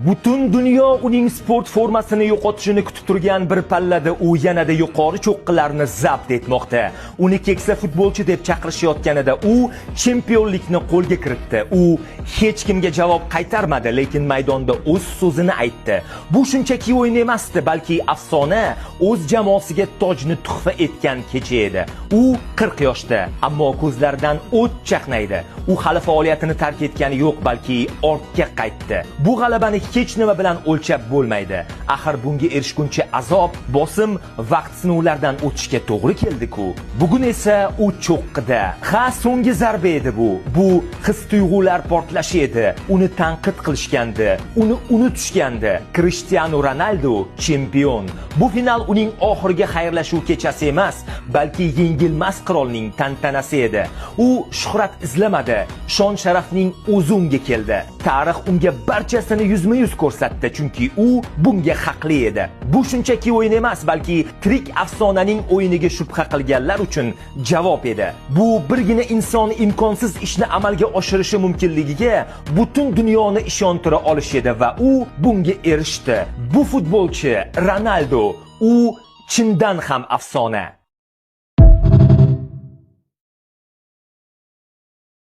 Butun dunyo uning sport formasini yo'qotishini kutib turgan bir pallada u yanada yuqori cho'qqilarni zabt etmoqda. Uni keksa futbolchi deb chaqirishayotganida u chempionlikni qo'lga kiritdi. U hech kimga javob qaytarmadi, lekin maydonda o'z so'zini aytdi. Bu shunchaki o'yin emasdi, balki afsona o'z jamoasiga tojni tuhfa etgan kecha edi. U 40 yoshda, ammo ko'zlaridan o't chaqnaydi. U hali faoliyatini tark etgani yo'q, balki ortga qaytdi. Bu g'alabani hech nima bilan o'lchab bo'lmaydi. Axir bunga erishguncha azob, bosim, vaqt sinovlardan o'tishga to'g'ri keldi-ku. Bugun esa u cho'qqida. Ha, so'nggi zarba edi bu. Bu his-tuyg'ular portlashi edi. Uni tanqid qilishgandi, uni unutishgandi. Cristiano Ronaldo chempion. Bu final uning oxirgi xayrlashuv kechasi emas, balki yengilmas qirolning tantanasi edi. U shuhrat izlamadi, shon sharafning o'zi unga keldi. Tarix unga barchasini yuzma-yuz ko'rsatdi, chunki u bunga haqli edi. Bu shunchaki o'yin emas, balki tirik afsonaning o'yiniga shubha qilganlar uchun javob edi. Bu birgina inson imkonsiz ishni amalga oshirishi mumkinligiga butun dunyoni ishontira olish edi va u bunga erishdi. Bu futbolchi Ronaldo, u chindan ham afsona.